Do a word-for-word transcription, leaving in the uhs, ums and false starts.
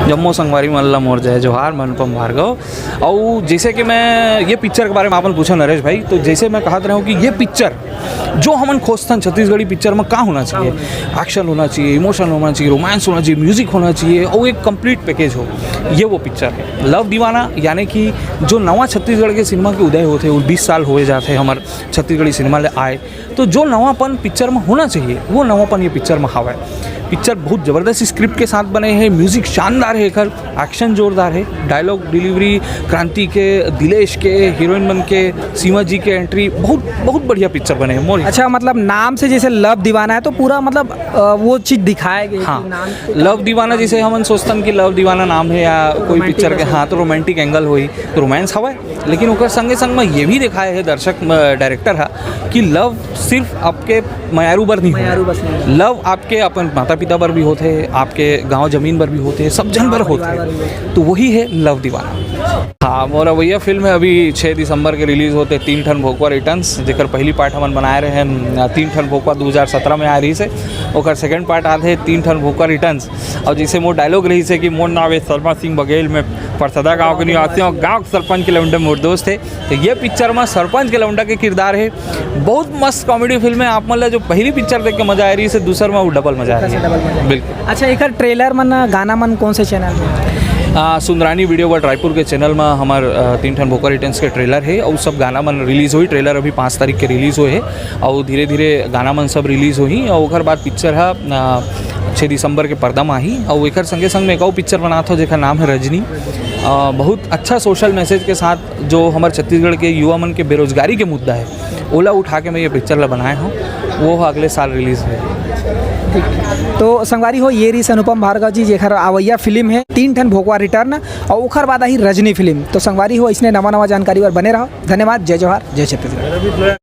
जम्मो संगवारी मन ला मोर जय जोहार, मैं अनुपम भार्गव। अउ जैसे कि मैं ये पिक्चर के बारे में आपन पूछा नरेश भाई, तो जैसे मैं कहत रहे हूँ कि ये पिक्चर जो हमन खोजथन छत्तीसगढ़ी पिक्चर में का होना चाहिए, एक्शन होना चाहिए, इमोशन होना चाहिए, रोमांस होना चाहिए, म्यूजिक होना चाहिए और एक कंप्लीट पैकेज हो, ये वो पिक्चर है लव दीवाना। यानी कि जो नवा छत्तीसगढ़ के सिनेमा के उदय होते, वो बीस साल हुए जाते हमारे छत्तीसगढ़ी सिनेमा ले आए, तो जो नवापन पिक्चर में होना चाहिए वो नवापन ये पिक्चर में हवा है। पिक्चर बहुत जबरदस्त स्क्रिप्ट के साथ बने हैं, म्यूजिक शानदार है, एकर एक्शन जोरदार है, डायलॉग डिलीवरी क्रांति के, दिलेश के, हीरोइन मन के, सीमा जी के एंट्री, बहुत बहुत बढ़िया पिक्चर बने हैं मोर। अच्छा, मतलब नाम से जैसे लव दीवाना है तो पूरा मतलब अ, वो चीज दिखाया गया है हाँ, कि नाम से लव दीवाना, जैसे हमन सोचतन कि लव दीवाना नाम है या कोई पिक्चर के, हाँ, तो रोमांटिक एंगल होई, तो रोमांस हवा है, लेकिन ओकर संगे संग में ये भी दिखाए है दर्शक, डायरेक्टर हा, कि लव सिर्फ आपके मयारू बर नहीं मयारू होय। बस नहीं। लव आपके अपन माता पिता बर भी होते, आपके गांव जमीन बर भी होते, सब जन बर होते। तो वही है लव दीवाना। हाँ, मोर अवैया फिल्म है, अभी छः दिसंबर के रिलीज होते तीन ठन भोकवा रिटर्न्स, जेकर पहली पार्ट हमन बनाए रहे हैं तीन ठन भोकवा दो हज़ार सत्रह में आ रही से, ओकर सेकंड पार्ट आते तीन ठन भोकवा रिटर्न्स। और जैसे मोर डायलॉग रही से कि मोर नाम है शर्मा सिंह बघेल, मैं परसदा गांव के निवासी हूँ, गांव के सरपंच के लौंडे मोर दोस्त है। तो ये पिक्चर में सरपंच के लौंडा के किरदार है। बहुत मस्त कॉमेडी फिल्म है। आप मन ला जो पहली पिक्चर देख के मजा आ रही है, दूसर में वो डबल मजा आ रही है। बिल्कुल। अच्छा, एकर ट्रेलर मन, गाना मन कौन से चैनल में? आ, सुंदरानी वीडियो वर्ल्ड रायपुर के चैनल में हमार आ, तीन ठन भोकवा रिटर्न्स के ट्रेलर है और सब गाना मन रिलीज हुई। ट्रेलर अभी पाँच तारीख के रिलीज हुए है और धीरे धीरे गाना मन सब रिलीज होही और ओकर बाद पिक्चर हा आ, छः दिसंबर के पर्दा में आही। और एकर संगे संग में एक और पिक्चर बनात हो जेकर नाम है रजनी। आ, बहुत अच्छा सोशल मैसेज के साथ जो हमारे छत्तीसगढ़ के युवा मन के बेरोजगारी के मुद्दा है, ओला उठा के मैं ये पिक्चर ला बनाए हूँ, वो अगले साल रिलीज हुए। तो संगवारी हो, ये रही अनुपम भार्गव जी, जेकर आवैया फिल्म है तीन ठन भोकवा रिटर्न और ओकर बाद आई रजनी फिल्म। तो संगवारी हो, इसने नवा नवा जानकारी बर बने रहो। धन्यवाद, जय जोहार, जय छत्तीसगढ़।